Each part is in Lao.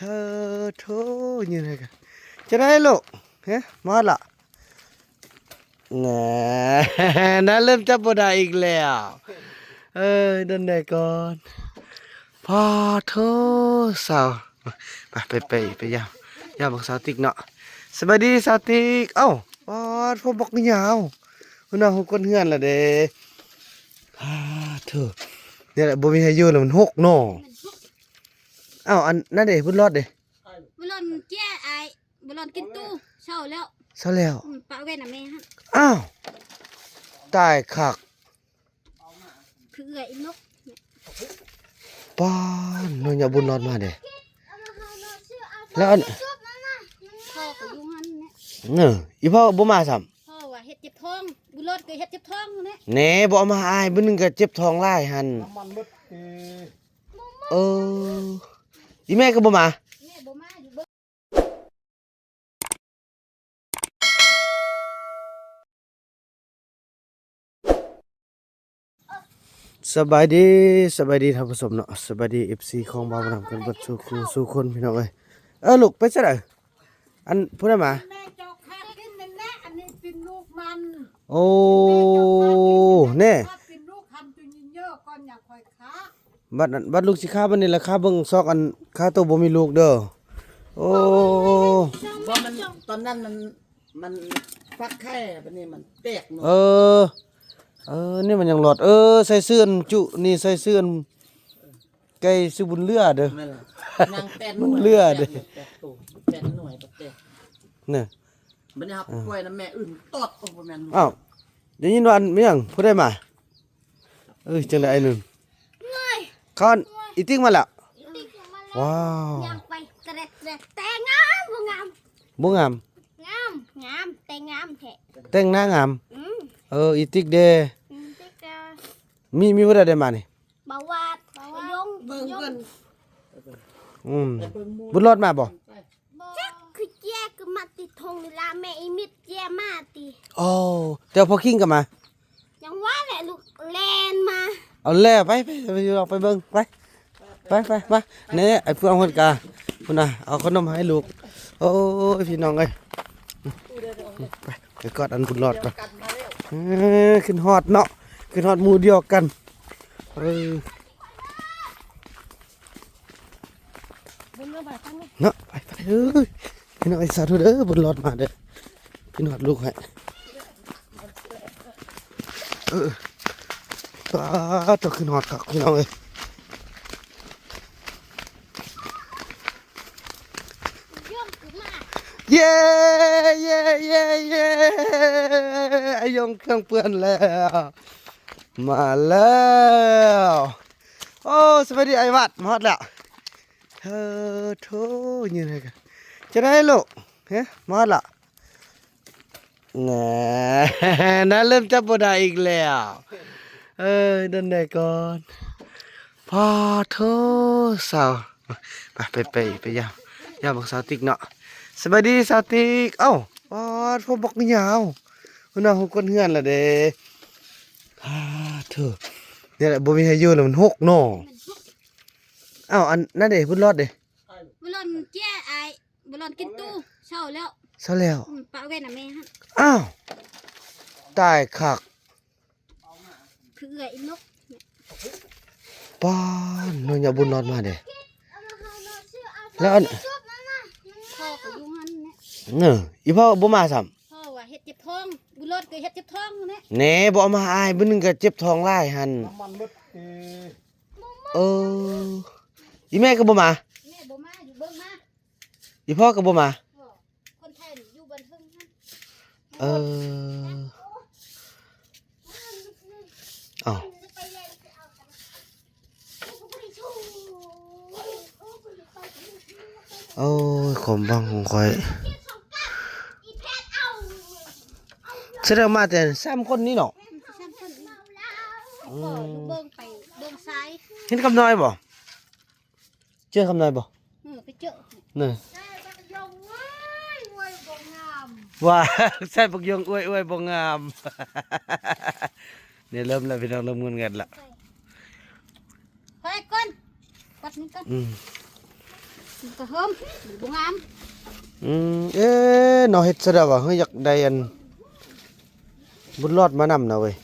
ເອີ ໂທ້ ຍືນໃຫ້ກັນ ຈະໄດ້ລູກ ຮະ ມາລະ ແນ່ ນັ້ນເລີ່ມຈັບບໍ່ໄດ້ອີກແລ້ວ ເອີ ດົນແດ່ກ່ອນ ປາໂທ້ ສາວ ໄປ ໄປ ໄປ ໄປຢາມ ຢາມບັກສາວຕິກເນາະ ສະບາຍດີສາວຕິກ ເອົ້າ ປາດ ພວກບັກຍາວ ຫົວໜ້າຫົວກົ້ນເຮືອນລະເດ້ ປາໂທ້ ນີ້ແຫຼະ ບໍ່ມີໃຫ້ຢູ່ລະ ມັນຫົກເນາະ ເອົ້າ ອັນນັ້ນເດ້ ບຸນລອດເດ້ ບຸນລອດແກ້ອ້າຍ ບຸນລອດກິນຕູ້ ເຊົາແລ້ວ ເຊົາແລ້ວ ອືມ ປະໄວ້ນຳແມ່ຫັ້ນ ອ້າວ ຕາຍຄັກ ຄືເອື້ອຍອີນົກ ປາດ ນ້ອຍຍະບຸນລອດມາເດ້ ແລ້ວອັນ ພໍ່ກໍຢູ່ຫັ້ນແຫຼະ ເອີ ອີພໍ່ບໍ່ມາຊ້ຳ ພໍ່ວ່າເຮັດເຈັບທ້ອງ ບຸນລອດກໍເຮັດເຈັບທ້ອງແຫຼະ ແນ່ ບໍ່ເອົາມາອ້າຍ ມື້ໜຶ່ງກໍເຈັບທ້ອງຫຼາຍຫັ້ນ ນ້ຳມັນໝົດ ເອີ ອີແມ່ກໍບໍ່ມາ ແມ່ບໍ່ມາຢູ່ເບິ່ງ ສະບາຍດີ ສະບາຍດີທ່ານຜູ້ຊົມເນາະ ສະບາຍດີເອັຟຊີຂອງບ່າວນຳກັນເບິດສູ່ຄູ່ສູ່ຄົນພີ່ນ້ອງເອີຍ ເອີ ລູກໄປໃສລະ ອັນຜູ້ໃດມາ ແມ່ເຈົ້າຄາກິນແນ່ໆ ອັນນີ້ເປັນລູກມັນ ໂອ້ ແນ່ ເປັນລູກຄຳຈຸຍິເຍອກ່ອນ ຢ່າຄ່ອຍຄາ ບັດ ບັດລູກຊິຄາບັດນີ້ລະ ຄາເບິ່ງຊອກອັນ ຄາໂຕບໍ່ມີລູກເດີ ໂອ້ ບໍ່ ມັນ ຕອນນັ້ນມັນ ມັນຟັກໄຂ່ ບັດນີ້ມັນແຕກເນາະ ເອີ ເອີ ນີ້ມັນຍັງລອດ ເອີ ໃສ່ເສື້ອອັນຈຸ ນີ້ໃສ່ເສື້ອອັນ ໄກ່ຊື່ບຸນເຫຼືອເດີ ແມ່ນລະ ຍັງແປດໜ່ວຍ ບຸນເຫຼືອເດີ ແປດໂຕ ແປດໜ່ວຍ ແປດແຕກ ນີ້ ບັດນີ້ເຮົາໄປປ່ອຍນຳແມ່ອື່ນຕອດ ໂອ້ ບໍ່ແມ່ນລູກ ອ້າວ ໄດ້ຍິນວ່າອັນ ແມ່ນຫຍັງ ຜູ້ໃດມາ ເອີຍ ຈັ່ງໃດອ້າຍໜຶ່ງ ເອີຍ ຄອນ ອີຕິກມາແລ້ວ ອີຕິກມາແລ້ວ ວ້າວ ຍ່າງໄປ ແຕ່ງາມບໍ່ງາມ ບໍ່ງາມ ງາມ ງາມ ແຕ່ງາມແທ້ ແຕ່ງໜ້າງາມ ອືມ ເອີ ອີຕິກເດ້ ອີຕິກເດ້ ມີ ມີຜູ້ໃດໄດ້ມານີ້ ບ່າວວາດ ບ່າວຍົງ ເບິ່ງເພິ່ນ ອືມ ບຸນລອດມາບໍ່ ບໍ່ ຈັກຄືເຈ້ຍຄືມາຕິດທົ່ງນີ້ລະ ແມ່ອີມິດເຈ້ຍມາຕິ ໂອ້ ແຕ່ພໍ່ຄິງກໍມາ ຍັງວ່າແຫຼະລູກແລ່ນມາ ເອົາແລ້ວ ໄປ ໄປ ໄປ ໄປເບິ່ງ ໄປ ໄປ ໄປ ມາ ນີ້ ໄອ້ພວກເພິ່ນກະ ພຸ້ນນະ ເອົາຂະໜົມໃຫ້ລູກ ໂອ້ຍ ພີ່ນ້ອງເອີຍ ໄປ ໄປກອດອັນບຸນລອດກ່ອນ ເອີ ຄິດຮອດເນາະ ຄິດຮອດໝູ່ດຽວກັນ ເອີ ເນາະ ໄປ ໄປ ເອີຍ ພີ່ນ້ອງເອີຍ ສາທຸເດີ ບຸນລອດມາເດີ ຄິດຮອດລູກໃຫ້ ເອີ ປາດ ໂທ້ ຄິດຮອດຄັກ ພີ່ນ້ອງເອີຍ ເຢ້ ເຢ້ ເຢ້ ເຢ້ ອາຍົງເຄື່ອງເປື້ອນແລ້ວ ມາແລ້ວ ໂອ້ ສະບາຍດີອ້າຍວັດ ມາຮອດແລ້ວ ເອີ ໂທ້ ຍືນໃຫ້ກັນ ຈະໄດ້ລູກ ຮະ ມາຮອດລະ ແນ່ ນັ້ນເລີ່ມຈັບບໍ່ໄດ້ອີກແລ້ວ ເອີ ດົນແດ່ກ່ອນ ປາໂທ້ ສາວ ໄປ ໄປ ໄປ ໄປຢາມ ຢາມບັກສາວຕິກເນາະ ສະບາຍດີສາວຕິກ ເອົ້າ ປາດ ພວກບັກຍາວ ຫົວໜ້າຫົວກົ້ນເຮືອນລະເດ້ ປາໂທ້ ນີ້ແຫຼະ ບໍ່ມີໃຫ້ຢູ່ລະ ມັນຫົກເນາະ ເອົ້າ ອັນນັ້ນເດ້ ບຸນລອດເດ້ ບຸນລອດແກ້ອ້າຍ ບຸນລອດກິນຕູ້ ເຊົາແລ້ວ ເຊົາແລ້ວ ອືມ ປະໄວ້ນຳແມ່ຫັ້ນ ອ້າວ ຕາຍຄັກ ຄືເອື້ອຍອີນົກ ປາດ ນ້ອຍຍະບຸນລອດມາເດ້ ແລ້ວອັນ ພໍ່ກໍຢູ່ຫັ້ນແຫຼະ ເອີ ອີພໍ່ບໍ່ມາຊ້ຳ ພໍ່ວ່າເຮັດເຈັບທ້ອງ ບຸນລອດກໍເຮັດເຈັບທ້ອງແຫຼະ ແນ່ ບໍ່ເອົາມາອ້າຍ ມື້ໜຶ່ງກໍເຈັບທ້ອງຫຼາຍຫັ້ນ ນ້ຳມັນໝົດ ເອີ ອີແມ່ກໍບໍ່ມາ ແມ່ບໍ່ມາ ຢູ່ເບິ່ງມາ ອີພໍ່ກໍບໍ່ມາ ບໍ່ ຄົນໄທນີ້ຢູ່ບ້ານເທິງຫັ້ນ ເອີ ເອົ້າ ໂອ້ຍ ຄວາມຫວັງຂອງຂ້ອຍ ສະແດງມາແຕ່ສາມຄົນນີ້ເນາະ ສາມຄົນນີ້ ອືມ ພໍ່ຢູ່ເບິ່ງໄປເບິ່ງຊາຍ ເຫັນຄຳນ້ອຍບໍ່? ເຈີຄຳນ້ອຍບໍ່? ເອີ ໄປເຈີ ນີ້ ໃສ່ບັກຢົງອວຍອວຍບໍ່ງາມ ວ່າ ໃສ່ບັກຢົງອວຍອວຍບໍ່ງາມ ນີ້ເລີ່ມແລ້ວພີ່ນ້ອງ ເລີ່ມງຸນງັດລະ ໄປກ່ອນ ປັດນີ້ກ່ອນ ອືມ ກະເຮີມ ບໍ່ງາມ. ອືມ ເອ ເນາະ ເຮັດຊະດາວະ ເຮີຍ ຢາກໄດ້ອັນບຸນລອດມານຳນະເວີຍ.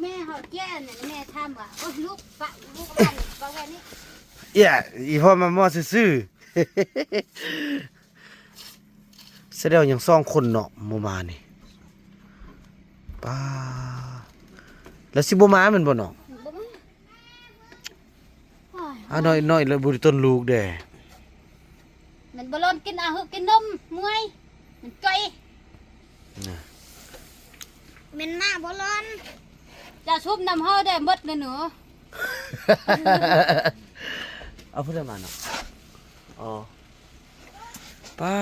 ແມ່ເຮົາແກ່ນັ້ນ ແມ່ຖາມວ່າ ໂອ້ຍ ລູກປະ ລູກປະ ປະແວ່ນນີ້ ເອີຍ ອີພໍ່ມາມໍຊື່ໆ. ສະແດງຍັງສອງຄົນເນາະ ໝູ່ມານີ້ ປ້າ ແລ້ວຊິບໍ່ມາແມ່ນບໍ່ນ້ອງ? ບໍ່ມາ. ໂອ້ຍ ອາ ນ້ອຍໆ ແລ້ວບໍ່ໄດ້ຕົ້ນລູກເດ້. ມັນບໍ່ລ້ອນກິນອາຫານກິນນົມ ເມື່ອຍ ມັນຈ່ອຍນະ. ແມ່ນມາບໍ່ລ້ອນ ເຈົ້າຊຸບນຳເຮົາໄດ້ໝົດເລີຍໜູ. ເອົາຜູ້ໃດມາເນາະ? ອໍ ປ້າ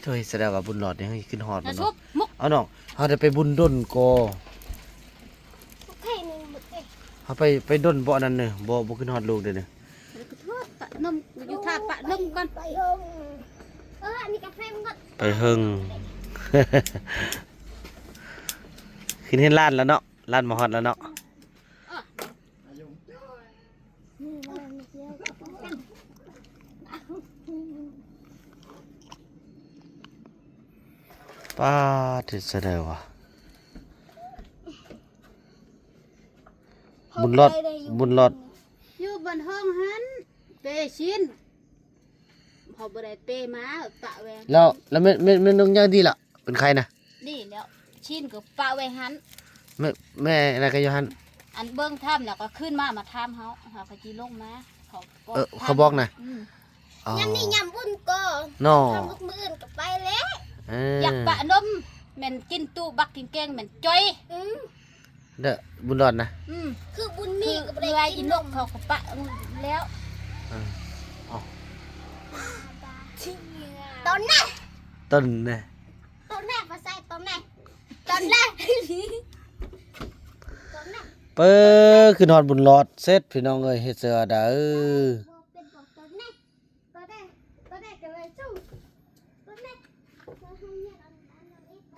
ໂທ້ ສະແດງວ່າບຸນຫຼອດນີ້ເຮົາຄິດຮອດມັນເນາະ. ເອົານ້ອງ ເຮົາໄດ້ໄປບຸນດົນກໍ ເຮົາໄປ ໄປດົນບໍ່ອັນນັ້ນເນີ ບໍ່ ບໍ່ຄິດຮອດລູກເດີເນີ. ປະນົມ ຢູ່ທ່າປະນົມກ່ອນ ໄປເຮີງ ເອີ ອັນນີ້ກາແຟມັນກໍ ໄປເຮີງ. ຂຶ້ນເຮືອນຫຼານແລ້ວເນາະ ຫຼານມາຮອດແລ້ວເນາະ. ປ້າ ເຮັດຊະໄດວະ ບຸນລອດ ບຸນລອດ ຢູ່ບ້ານຫ້ອງຫັ້ນ ເປຊິນ ເຮົາບໍ່ໄດ້ເປມາ ປະແວ່ ແລ້ວ ແລ້ວແມ່ ແມ່ ແມ່ນ້ອງໃຫຍ່ດີລະ ເປັນໄຂ້ນະ? ດີແລ້ວ ຊິນກໍປະໄວ້ຫັ້ນ ແມ່ ແມ່ອັນນັ້ນກໍຢູ່ຫັ້ນ ອັນເບິ່ງຖ້ຳແລ້ວກໍຂຶ້ນມາ ມາຖາມເຮົາ ເຮົາກໍຊິລົງມາ ເຂົາ ເອີ ເຂົາບອກນະ ອືມ ອໍ ຍາມນີ້ຍາມບຸນກໍເນາະ ຖ້າມື້ອື່ນກໍໄປແລ້ວ ເອີ ຢາກປະນົມ ແມ່ນກິນຕູ້ບັກກິນແກງ ແມ່ນຈ່ອຍ ອືມ ເດີ ບຸນລອດນະ ອືມ ຄືບຸນມີກໍບໍ່ໄດ້ກິນນົມ ເຂົາກໍປະແລ້ວ ເອີ ເອົາ ຕົ້ນນະ ຕົ້ນນະ ຕົ້ນນະ ບໍ່ໃຊ່ຕົ້ນນະ ຕົ້ນນະ ຕົ້ນນະ ເປີ ຂຶ້ນຮອດບຸນລອດເສັດ ພີ່ນ້ອງເອີຍ ເຮັດເສືອດາ ເອີ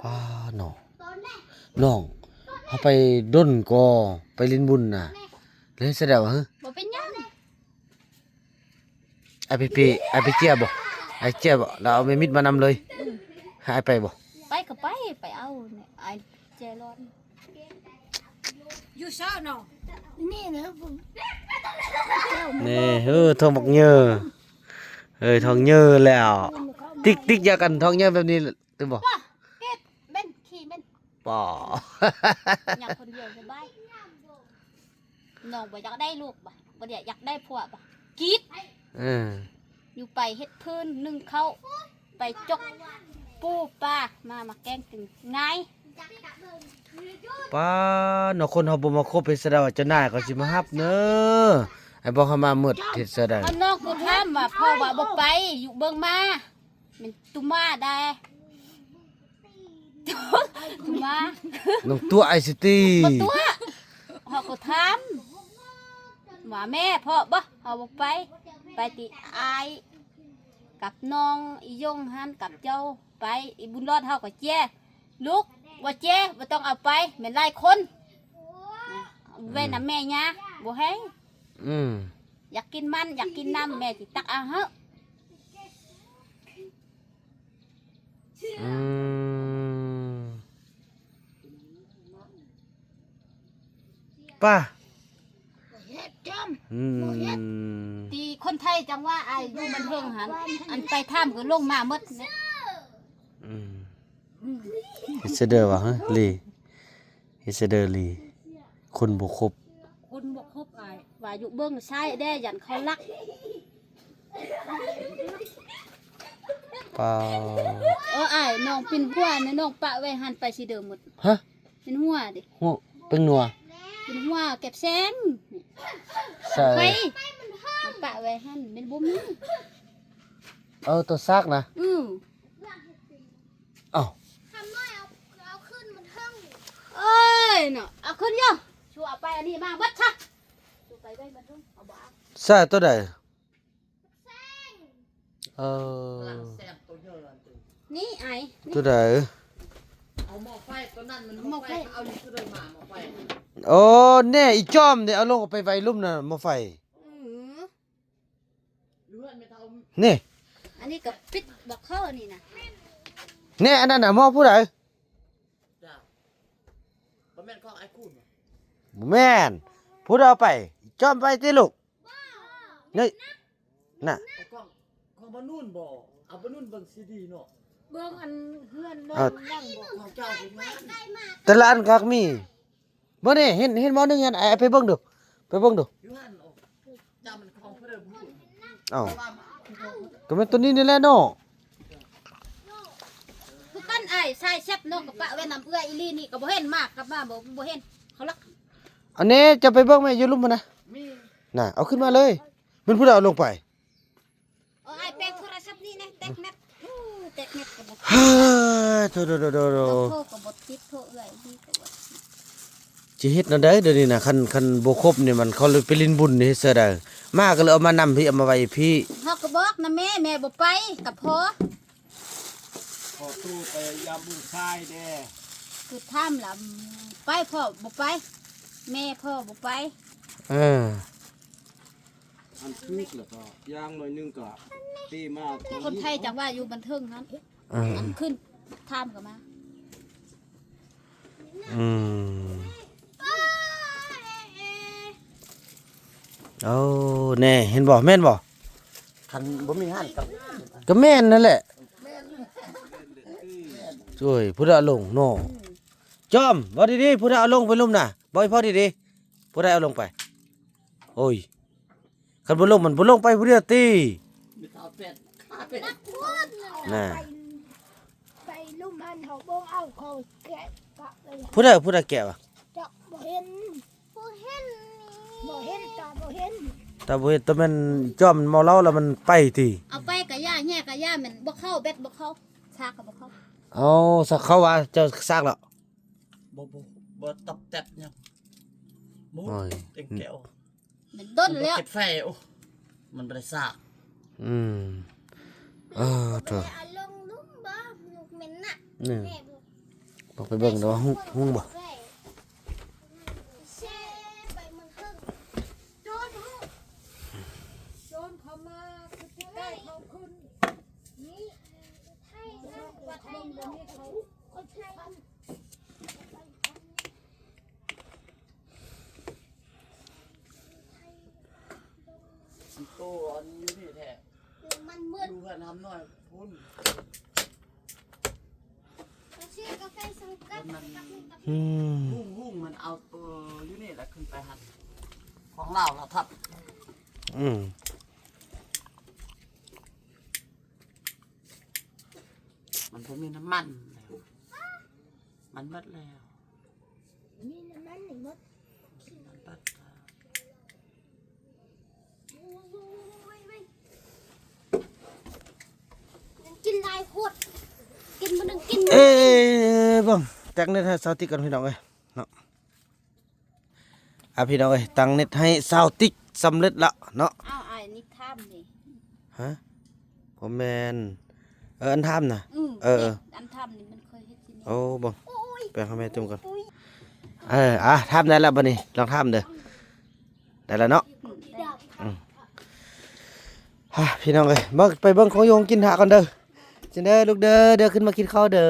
ປ້ານ້ອງ ນ້ອງ ເຮົາໄປດົນກໍໄປຫຼິ້ນບຸນນະ ແລ້ວສະແດງວ່າ ບໍ່ເປັນຫຍັງ ອ້າຍໄປເປ ອ້າຍໄປເຈຍບໍ່ ອ້າຍເຈຍບໍ່ ແລ້ວເອົາແມ່ມິດມານຳເລີຍ ໃຫ້ອ້າຍໄປບໍ່ ໄປກໍໄປ ໄປເອົາອ້າຍແຈລອນ. ຢູ່ເຊົ້າເນາະ ນີ້ນະ ນີ້ ເອີ ທ້ອງບັກເຍີ ເອີ ທ້ອງເຍີແລ້ວ ຕິກ ຕິກຢາກັນທ້ອງເຍີແບບນີ້ຕື່ມບໍ່ ເຮັດເປັນ ຂີ່ເປັນ ບໍ່ ຍາມຄົນດຽວສະບາຍ ນ້ອງບໍ່ຢາກໄດ້ລູກບໍ່ ບໍ່ໄດ້ຢາກໄດ້ຜົວບໍ່ ກີດ ເອີ ຢູ່ໄປເຮັດພື້ນ ໜຶ້ງເຂົ້າ ໄປຈົກປູປາ ມາ ມາແກງກິນງ່າຍ. ປ້າເນາະ ຄົນເຮົາບໍ່ມາຄົບເຮັດຊະດາວະ ເຈົ້ານາຍເຂົາຊິມາຮັບເນີ ໄອ້ບອກເຮົາມາໝົດເຮັດຊະດາວະ ນ້ອງກໍຖາມວ່າ ພໍ່ວ່າບໍ່ໄປ ຢູ່ເບິ່ງມາ ແມ່ນຕຸມາໄດ ມາ ນ້ອງຕົວະອ້າຍຊິຕີ ບໍ່ຕົວະ ເຮົາກໍຖາມວ່າແມ່ພໍ່ບໍ່ ເຮົາບໍ່ໄປ ໄປຕິອ້າຍກັບນ້ອງອີຢົງຫັ້ນ ກັບເຈົ້າໄປ ອີບຸນລອດເຮົາກໍເຈຍ ລູກບໍ່ເຈຍ ບໍ່ຕ້ອງເອົາໄປ ແມ່ນຫຼາຍຄົນ ໄວ້ນຳແມ່ຍ່າ ບໍ່ໃຫ້ ອືມ ຢາກກິນມັນ ຢາກກິນນ້ຳ ແມ່ຊິຕັກເອົາໃຫ້. ອືມ ປ້າ ອືມ ທີ່ຄົນໄທຈັ່ງວ່າ ອາຍຸມັນເຖິງຫັ້ນ ອັນໄປຖາມກໍລົງມາໝົດ ອືມ ເຮັດຊະເດີວ່າ ເຮີ ລີ ເຮັດຊະເດີລີ ຄົນບໍ່ຄົບ ຄົນບໍ່ຄົບ ອ້າຍ ວ່າຢູ່ເບິ່ງຊາຍແດ່ ຢ້ານເຂົາລັກ. ປາ ເອີ ອ້າຍ ນ້ອງປິ່ນຫົວນະ ນ້ອງປະໄວ້ຫັ້ນ ໄປຊິເດີໝົດ ຮະ ປິ່ນຫົວເດ ຫົວເປັນໜັວ ປິ່ນຫົວແກັບແສງ ໃສ່ ໄປ ປະໄວ້ຫັ້ນ ແມ່ນບໍ່ມີ ເອີ ໂຕຊາກນະ ອື ເອົ້າ ຄຳນ້ອຍເອົາ ເອົາຂຶ້ນມັນເທິງ ເອີຍເນາະ ເອົາຂຶ້ນຢູ່ ຊູເອົາໄປອັນນີ້ມາເບິດຊະ ຊູໄປໄວ້ມັນເທິງ ເອົາບໍ່ເອົາ ໃສ່ໂຕໃດ ແຊງ ເອີ ນີ້ອ້າຍ ໂຕໃດ ເອົາໝໍ້ໄຟໂຕນັ້ນມັນ ໝໍ້ໄຟ ເອົາຢູ່ໂຕໃດມາໝໍ້ໄຟ ໂອ້ ແນ່ ອີຈອມເດ ເອົາລົງເອົາໄປໄວ້ລຸ່ມນະ ໝໍ້ໄຟ ອື ຢູ່ເຮືອນແມ່ເຖົ້າ ນີ້ ອັນນີ້ກໍປິດບໍ່ເຂົ້ານີ້ນະ. ແນ່ ອັນນັ້ນນະ ໝໍຜູ້ໃດ? ຈ້າ ບໍ່ແມ່ນຂອງອ້າຍຄູນບໍ່? ບໍ່ແມ່ນ. ຜູ້ໃດເອົາໄປ? ຈອມໄປຕິລູກ. ນີ້ ນະ ຂອງ ຂອງບ່າວນຸ່ນບໍ່? ເອົາບ່າວນຸ່ນເບິ່ງຊີດີເນາະ. ເບິ່ງອັນເຮືອນເບິ່ງຫຍັງບໍ່? ຂອງເຈົ້າຢູ່ຫັ້ນ ແຕ່ລະອັນກໍມີ. ເບິ່ງນີ້ ເຫັນ ເຫັນບໍ່ ໜຶ່ງອັນ ໄປເບິ່ງດູ ໄປເບິ່ງດູ. ຢູ່ຫັ້ນ ໂອ້ ຈຳມັນຂອງຜູ້ໃດບໍ່ຮູ້. ເອົ້າ ກໍແມ່ນໂຕນີ້ນີ້ແຫຼະເນາະ. ຄືກັນອ້າຍຊາຍແຊັບເນາະ ກໍປະໄວ້ນຳເອື້ອຍອີ່ຫຼີນີ້ ກໍບໍ່ເຫັນມາ ກັບມາບໍ່ ບໍ່ເຫັນເຂົາລັກ. ອັນນີ້ຈະໄປເບິ່ງແມ່ຢູ່ລຸ່ມຫັ້ນນະ. ມີ ນະ ເອົາຂຶ້ນມາເລີຍ. ແມ່ນຜູ້ໃດເອົາລົງໄປ? ເອົາອ້າຍແປງໂທລະສັບນີ້ແນ່ ແຕກແມັດ. ໂອ້ ແຕກແມັດກໍບໍ່ ເຮີ້ຍ ໂທ ໂທ ໂທ ໂທ ໂທ ກໍບໍ່ຕິດ ໂທເອື້ອຍນີ້ກໍບໍ່ຕິດ. ຊິເຮັດແນວໃດດຽວນີ້ນະ ຄັນ ຄັນບໍ່ຄົບນີ້ມັນ ເຂົາເລີຍໄປຫຼິ້ນບຸນນີ້ ເຮັດແນວໃດ? ໝາກໍເລີຍເອົາມານຳພີ້ ເອົາມາໄວ້ພີ້. ເຮົາກໍບອກນຳແມ່ ແມ່ບໍ່ໄປກັບພໍ່. ຂໍໂຕໄປຢາມລູກຊາຍແດ່. ຄືຖາມລະ ໄປພໍ່ບໍ່ໄປ ແມ່ພໍ່ບໍ່ໄປ. ເອີ ອັນຖືກແລ້ວກໍຢ່າງໜ້ອຍໜຶ່ງກໍຕີມາ. ຄົນໄທຈັກວ່າຢູ່ບັນເທິງຫັ້ນ. ເອີ ອັນຂຶ້ນຖາມກໍມາ. ອືມ ໂອ້ ແນ່ ເຫັນບໍ່ ແມ່ນບໍ່? ຄັນບໍ່ມີຫັ້ນກໍ ກໍແມ່ນນັ້ນແຫຼະ. ໂອ້ຍ ຜູ້ໃດເອົາລົງເນາະ? ຈອມ ເວົ້າດີໆ ຜູ້ໃດເອົາລົງໄປລຸ່ມນະ? ເວົ້າໃຫ້ພໍ່ດີໆ ຜູ້ໃດເອົາລົງໄປ? ໂອ້ຍ ຄັນບໍ່ລົງ ມັນບໍ່ລົງໄປຜູ້ດຽວຕິ? ນະ ໄປ ໄປລຸ່ມຫັ້ນ ເຮົາບໍ່ເອົາ ເຂົາແກະກະໄປ. ຜູ້ໃດ ຜູ້ໃດແກະວະ? ຈັກ ບໍ່ເຫັນ ບໍ່ເຫັນນີ້ ບໍ່ເຫັນ ຕາບໍ່ເຫັນ ຕາບໍ່ເຫັນ. ໂຕແມ່ນຈອມເມົາເຫຼົ້າແລ້ວມັນໄປຕິ? ເອົາໄປກະຢ່າ ແຍ່ກະຢ່າ ແມ່ນບໍ່ເຂົ້າ ແບັດບໍ່ເຂົ້າ ຊາກກະບໍ່ເຂົ້າ. ເອົາ ຊາກເຂົ້າວ່າ ເຈົ້າຊາກແລ້ວ? ບໍ່ ບໍ່ ບໍ່ຕັບແຕັບຫຍັງ. ໂອ້ຍ ເຕັມແກ້ວ ມັນດົນແລ້ວ ເກັບໄຟ. ໂອ້ ມັນບໍ່ໄດ້ຊາກ. ອືມ ເອີ ເທີ ເອົາລົງລຸ່ມບໍ່ ລູກແມ່ນໜັກ. ນີ້ ແມ່ບໍ່ ຕ້ອງໄປເບິ່ງເດີວ່າຮຸ່ງ ຮຸ່ງບໍ່. ໂຈນເຂົ້າມາ ຄືຊິໄດ້ເຂົ້າຂຶ້ນນີ້ ວັດເບິ່ງບໍ່ມີເຂົາ. ໂຕອັນຢູ່ນີ້ແທ້ ມັນມືດ ຢູ່ເຮືອນຫຳນ້ອຍພຸ້ນ. ຊື້ກາແຟສອງກັບ ອືມ ຮຸ່ງ ຮຸ່ງມັນເອົາໂຕຢູ່ນີ້ແຫຼະ ຂຶ້ນໄປຫັ້ນ ຂອງລາວລາວທັບ. ອືມ ມັນບໍ່ມີນ້ຳມັນແລ້ວ ມັນໝົດແລ້ວ. ມີນ້ຳມັນນີ້ໝົດ ມັນເບິດແລ້ວ. ໂອ້ຍ ກິນຫຼາຍໂພດ ກິນມື້ໜຶ່ງກິນມື້. ເອີ ເບິ່ງ ແຕກເນັດໃຫ້ສາວຕິກກ່ອນ ພີ່ນ້ອງເອີຍເນາະ. ອ່າ ພີ່ນ້ອງເອີຍ ຕັ້ງເນັດໃຫ້ສາວຕິກສຳເລັດລະເນາະ. ອ້າວ ອ້າຍ ນີ້ຖາມນີ້. ຮະ? ບໍ່ແມ່ນ ເອີ ອັນຖາມນະ. ອືມ ເອີ ອັນຖາມນີ້ມັນເຄີຍເຮັດທີ່ນີ້. ໂອ້ ເບິ່ງ ໂອ້ຍ ໄປຫາແມ່ຈຸ່ມກ່ອນ. ໂອ້ຍ ເອີ ອ່າ ຖາມໄດ້ລະບັດນີ້ ລອງຖາມເດີ. ໄດ້ລະເນາະ. ອືມ ອືມ ຮະ ພີ່ນ້ອງເອີຍ ເບິ່ງ ໄປເບິ່ງຂອງຢູ່ຂອງກິນຫາກ່ອນເດີ. ຈັ່ງເດີລູກເດີ ເດີຂຶ້ນມາກິນເຂົ້າເດີ.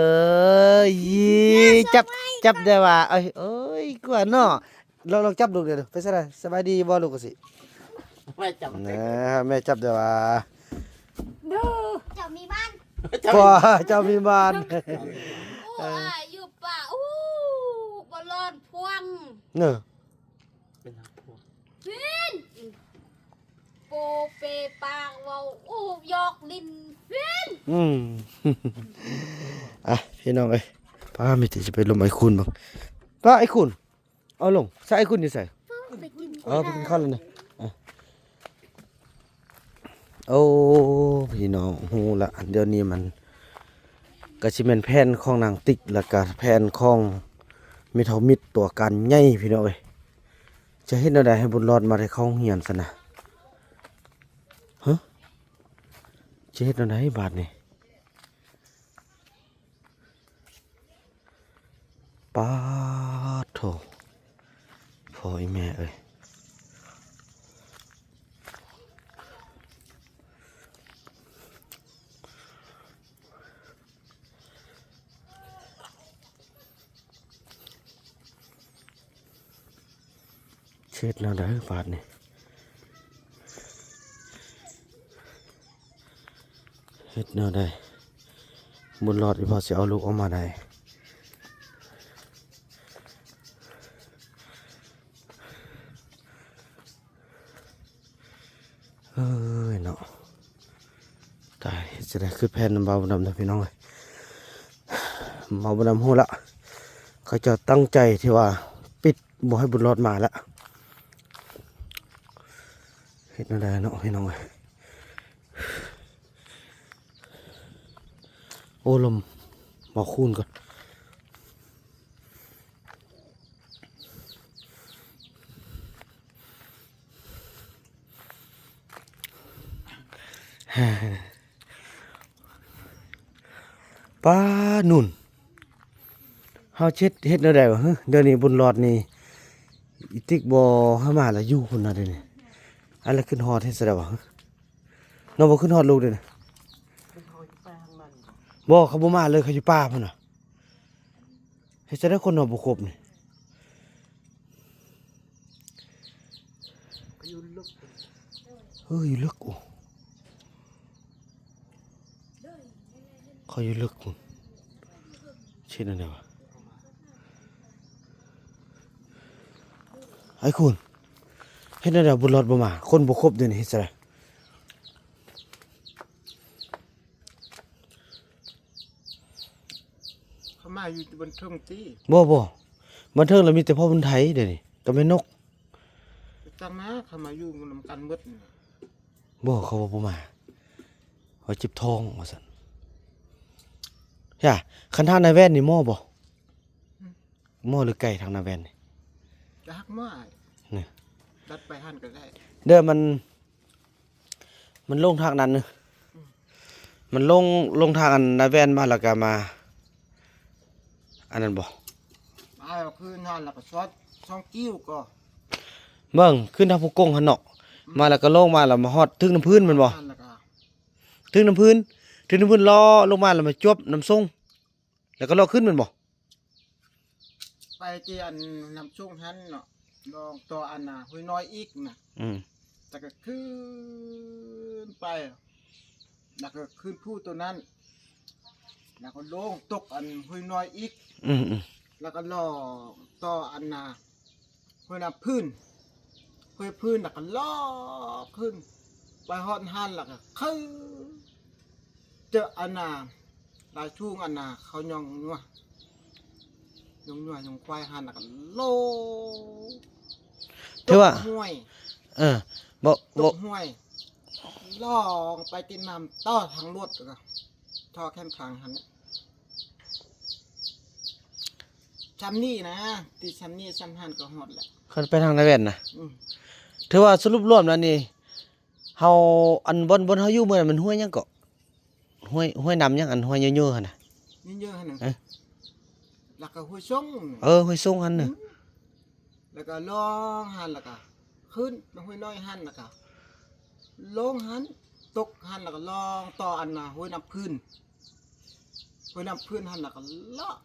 ອີ ຈັບ ຈັບໄດ້ວ່າ ເອີຍ ເອີຍ ກວ່າເນາະ. ລອງ ລອງຈັບລູກເດີ ເປັນຈັ່ງໃດ ສະບາຍດີບໍ່ລູກ? ກະຊິ ແມ່ຈັບ ນະ ແມ່ຈັບເດີວ່າ ເຈົ້າມີມານ ພໍ່ເຈົ້າມີມານ. ໂອ້ຍ ຢູ່ປ່າ ໂອ້ ບໍ່ລອນພວງ ເນີ ເປັນຫຍັງພວງ? ຟິນ ໂປເປປາກເວົ້າ ໂອ້ ຢອກຫຼິ້ນ ຟິນ. ອືມ ອ່ະ ພີ່ນ້ອງເອີຍ ປ້າມີແຕ່ຈະໄປລົມໄອ້ຄູນເບິ່ງ ປ້າ ໄອ້ຄູນ. ເອົາລົງ ໃສ່ໄອ້ຄຸນຢູ່ໃສ? ເອົາໄປກິນ ເອົາໄປກິນເຂົ້າແລ້ວນະ. ອ່ະ ໂອ້ ພີ່ນ້ອງ ຮູ້ລະ ດຽວນີ້ມັນກະຊິແມ່ນແຜນຂອງນາງຕິກ ແລ້ວກະແຜນຂອງແມ່ເຖົ້າມິດຕົວການໃຫຍ່ ພີ່ນ້ອງເອີຍ. ຈະເຮັດແນວໃດໃຫ້ບຸນລອດມາໄດ້ເຂົ້າໂຮງຮຽນຊັ້ນນະ? ຮະ? ຈະເຮັດແນວໃດບາດນີ້? ປາດໂທ້ ພໍ່ອີ່ແມ່ເອີຍ ເ ເຮັດແນວໃດບາດນີ້? ເຮັດແນວໃດ ບຸນລອດອີ່ພໍ່ຊິເອົາລູກອອກມາໄດ້? ເອີຍເນາະ ຕາຍ ເຮັດຈັ່ງໃດ ຄືແຜນນຳບ່າວບຸນນຳເດີພີ່ນ້ອງເອີຍ. ບ່າວບຸນນຳຮູ້ລະ ເຂົາເຈົ້າຕັ້ງໃຈທີ່ວ່າປິດບໍ່ໃຫ້ບຸນລອດມາລະ. ເຮັດແນວໃດເນາະພີ່ນ້ອງເອີຍ. ໂອ້ ລົມ ເອົາຄູນກ່ອນ. ປ້າ ນຸ່ນ ເຮົາເຮັດ ເຮັດແນວໃດວະ? ເຮີ ດຽວນີ້ບຸນລອດນີ້ ອີຕິກບໍ່ໃຫ້ມາລະ ຢູ່ພຸ້ນນະດຽວນີ້. ອັນລະຂຶ້ນຮອດເຮັດຈັ່ງໃດວະ? ເນາະ ບໍ່ຂຶ້ນຮອດລູກເດ້. ບໍ່ ເຂົາບໍ່ມາເລີຍ ເຂົາຢູ່ປ່າພຸ້ນນະ. ເຮັດຈັ່ງໃດ ຄົນເຮົາບໍ່ຄົບນີ້? ເອີ ຢູ່ເລິກ ໂອ້ ເຂົາຢູ່ເລິກພຸ້ນ. ເຮັດແນວໃດວະ ໄອ້ຄູນ? ເຮັດແນວໃດ ບຸນລອດບໍ່ມາ ຄົນບໍ່ຄົບດຽວນີ້ ເຮັດຈັ່ງໃດ? ເຂົາມາຢູ່ແຕ່ບັນເທິງຕິ? ບໍ່ ບໍ່ ບັນເທິງລະມີແຕ່ພໍ່ບຸນໄທດຽວນີ້ ກັບແມ່ນົກ. ໄປຕັ້ງນາ ເຂົາມາຢູ່ນຳກັນໝົດ. ບໍ່ ເຂົາວ່າບໍ່ມາ ວ່າເຈັບທ້ອງວ່າຊັ້ນ. ຢ່າ ຄັນທາງນາແວ່ນນີ້ໝໍບໍ່? ໝໍຫຼືໄກທາງນາແວ່ນນີ້? ຈັກໝໍ ນີ້ ດັດໄປຫັ້ນກໍໄດ້ ເດີ ມັນ ມັນລົງທາງນັ້ນເນາະ. ອືມ ມັນລົງ ລົງທາງອັນນາແວ່ນມາ ແລ້ວກໍມາ ອັນນັ້ນບໍ່? ມາຄືນັ້ນ ແລ້ວກໍຊອດສອງກິ້ວກໍ ເບິ່ງ ຂຶ້ນທາງພູກົງຫັ້ນເນາະ. ອືມ ມາແລ້ວກໍລົງມາ ແລ້ວມາຮອດເທິງນ້ຳພື້ນແມ່ນບໍ່? ນັ້ນແລ້ວກໍ ເທິງນ້ຳພື້ນ ເທິງນ້ຳພື້ນເລາະລົງມາ ແລ້ວມາຈວບນ້ຳຊົງ ແລ້ວກໍເລາະຂຶ້ນແມ່ນບໍ່? ໄປທີ່ອັນນ້ຳຊົງຫັ້ນເນາະ ລອງຕໍ່ອັນນາຫ້ວຍນ້ອຍອີກນະ. ອືມ ແລ້ວກໍຂຶ້ນໄປ ແລ້ວກໍຂຶ້ນພູຕົວນັ້ນ ແລ້ວກໍລົງຕົກອັນຫ້ວຍນ້ອຍອີກ. ອືມໆ ແລ້ວກໍລອງຕໍ່ອັນນາ ຫ້ວຍນ້ຳພື້ນ ຫ້ວຍພື້ນ ແລ້ວກໍເລາະຂຶ້ນໄປຮອດຫັ້ນ ແລ້ວກໍຄືເຈີອັນນາ ລາຍທຸງອັນນາ ເຂົາຍ່ອງນົວ ຍ່ອງນົວ ຍ່ອງຄວາຍຫັ້ນ ແລ້ວກໍລົງ ຖືວ່າ ຕົກຫ້ວຍ ເອີ ບໍ່ ຕົກຫ້ວຍ ລ່ອງໄປຕິດນ້ຳຕໍ່ທາງລົດ ແລ້ວກໍ ທໍ່ແຄມທາງຫັ້ນແຫຼະ. ຊ່ຳນີ້ນະ ຕິຊ່ຳນີ້ຊ່ຳຫັ້ນກໍຮອດແຫຼະ ຄັນໄປທາງນາແວ່ນນະ. ອືມ ຖືວ່າສະຫຼຸບລວມແລ້ວນີ້ ເຮົາ ອັນບ່ອນ ບ່ອນເຮົາຢູ່ມື້ນັ້ນມັນຫ້ວຍຫຍັງເກາະ? ຫ້ວຍ ຫ້ວຍນ້ຳຫຍັງ ອັນຫ້ວຍເຍີໆຫັ້ນນະ? ເຍີໆຫັ້ນນະ ເອີ ແລ້ວກໍຫ້ວຍຊົງ ເອີ ຫ້ວຍຊົງຫັ້ນນະ. ອືມ ແລ້ວກໍລ່ອງຫັ້ນ ແລ້ວກໍຂຶ້ນຫ້ວຍນ້ອຍຫັ້ນ ແລ້ວກໍລົງຫັ້ນ ຕົກຫັ້ນ ແລ້ວກໍລ່ອງຕໍ່ອັນນາຫ້ວຍນ້ຳພື້ນ ຫ້ວຍນ້ຳພື້ນຫັ້ນ ແລ້ວກໍເລາະ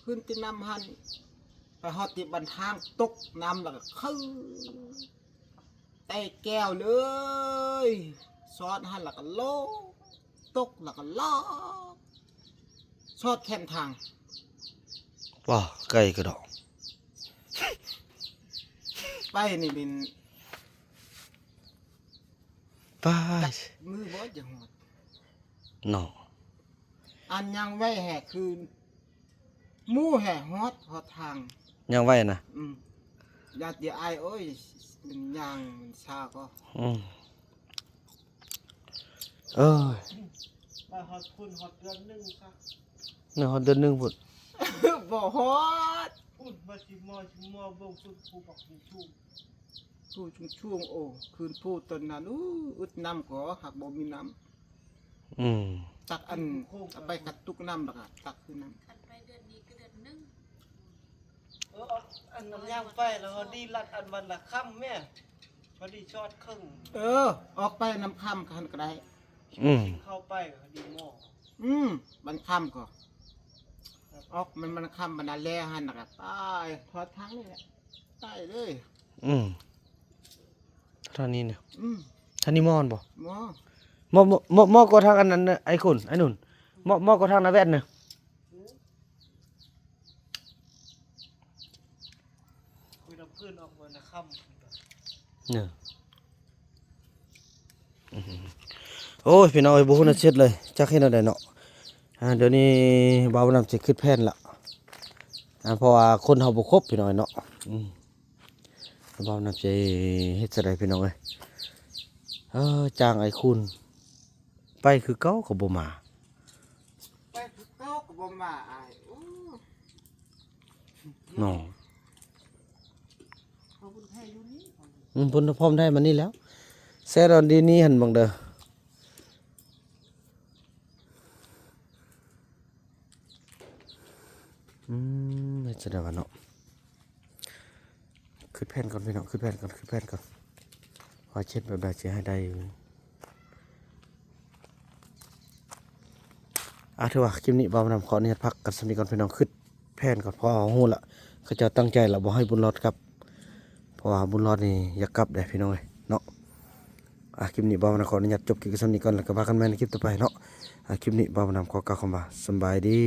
ຂຶ້ນຕິດນ້ຳຫັ້ນ ໄປຮອດຕິດບັນທາງຕົກນ້ຳ ແລ້ວກໍຄືແຕ່ແກ້ວເລີຍ ຊອດຫັ້ນ ແລ້ວກໍລົງ ຕົກແລ້ວກໍລອກ ຊອດແຄມທາງ. ວ້າ ໄກກະດອກ ໄປນີ້ແມ່ນ ປ້າ ຈັກມື້ບໍ່ຈະຮອດເນາະ. ອັນຍ່າງໄວແຮ່ຄືນ ໝູ່ແຮ່ຮອດ ຮອດທາງ ຍ່າງໄວນະ. ອືມ ຢ້ານຕິອາຍ ໂອ້ຍ ມັນຍ່າງມັນຊ້າກໍ ອືມ ເອີຍ ໄປຮອດພຸ້ນ ຮອດເດືອນໜຶ່ງຊະ ນະ ຮອດເດືອນໜຶ່ງພຸ້ນ ບໍ່ຮອດ ພຸ້ນ ມາຊິມໍຊິມໍເບິ່ງພຸ້ນ ພູບັກສູງ ພູສູງໆ. ໂອ້ ຂຶ້ນພູຕອນນັ້ນ ອູ້ ອຶດນ້ຳກໍຫາກບໍ່ມີນ້ຳ. ອືມ ຕັກອັນ ເອົາໄປກະຕຸກນ້ຳ ແລ້ວກໍຕັກຄືນ້ຳ ຄັນໄປເດືອນນີ້ກໍເດືອນໜຶ່ງ. ເອີ ອັນນັ້ນຍ່າງໄປແລ້ວ ພໍດີລັດອັນວັນລະຄ່ຳແມ່ ພໍດີຊອດເຄິ່ງ. ເອີ ອອກໄປນຳຄ່ຳຫັ້ນກໍໄດ້. ອືມ ເຂົ້າໄປພໍດີໝໍ ອືມ ວັນຄ່ຳກໍອອກ ມັນວັນຄ່ຳບັນດາແລຫັ້ນນະ ກໍໄປຮອດທາງນີ້ແຫຼະ ໄປເລີຍ. ອ ອືມ ທາງນີ້ນະ ອືມ ທາງນີ້ໝໍນບໍ່? ໝໍ ໝໍ ໝໍ ໝໍກວ່າທາງອັນນັ້ນນະ ໄອ້ຄຸນ ໄອ້ນຸ່ນ ໝໍ ໝໍກວ່າທາງນາແວ່ນນະ. ຄຸຍນຳເພື່ອນອອກເມືອນາຄຳ ເນາະ. ໂອ້ຍ ພີ່ນ້ອງເອີຍ ບໍ່ຮູ້ນະເຊັດເລີຍ ຈັກເຮັດແນວໃດເນາະ. ອ່າ ດຽວນີ້ບ່າວນຳຊິຄິດແຜນລະ ອ່າ ເພາະວ່າຄົນເຮົາບໍ່ຄົບ ພີ່ນ້ອງເນາະ. ອືມ ບ່າວນຳຊິເຮັດຈັ່ງໃດ ພີ່ນ້ອງເອີຍ. ເອີ ຈ້າງໄອ້ຄູນໄປຄືເກົ່າກໍບໍ່ມາ ໄປຄືເກົ່າກໍບໍ່ມາອ້າຍ. ໂອ້ ເນາະ ເຂົາເພິ່ນໄທຢູ່ນີ້ ອືມ ເພິ່ນພ້ອມໄທມານີ້ແລ້ວ ແຊດອນດີນີ້ຫັ້ນເບິ່ງເດີ. ອືມ ເຮັດຈັ່ງໃດວະເນາະ. ຄິດແຜນກ່ອນພີ່ນ້ອງ ຄິດແຜນກ່ອນ ຄິດແຜນກ່ອນ ວ່າຊິເຮັດແບບໃດຊິໃຫ້ໄດ້. ອ່າ ຖືວ່າຄລິບນີ້ບ່າວນຳຂໍອະນຸຍາດພັກກັນສ່ຳນີ້ກ່ອນພີ່ນ້ອງ ຄິດແຜນກ່ອນ ເພາະເຮົາຮູ້ລະ ເຂົາເຈົ້າຕັ້ງໃຈລະບໍ່ໃຫ້ບຸນລອດກັບ ເພາະວ່າບຸນລອດນີ້ຢາກກັບເດ້ພີ່ນ້ອງເອີຍເນາະ. ອ່າ ຄລິບນີ້ບ່າວນຳຂໍອະນຸຍາດຈົບຄລິບສ່ຳນີ້ກ່ອນ ແລ້ວກໍວ່າກັນໃໝ່ໃນຄລິບຕໍ່ໄປເນາະ. ອ່າ ຄລິບນີ້ບ່າວນຳຂໍກ່າວຄຳວ່າສຳບາຍດີ.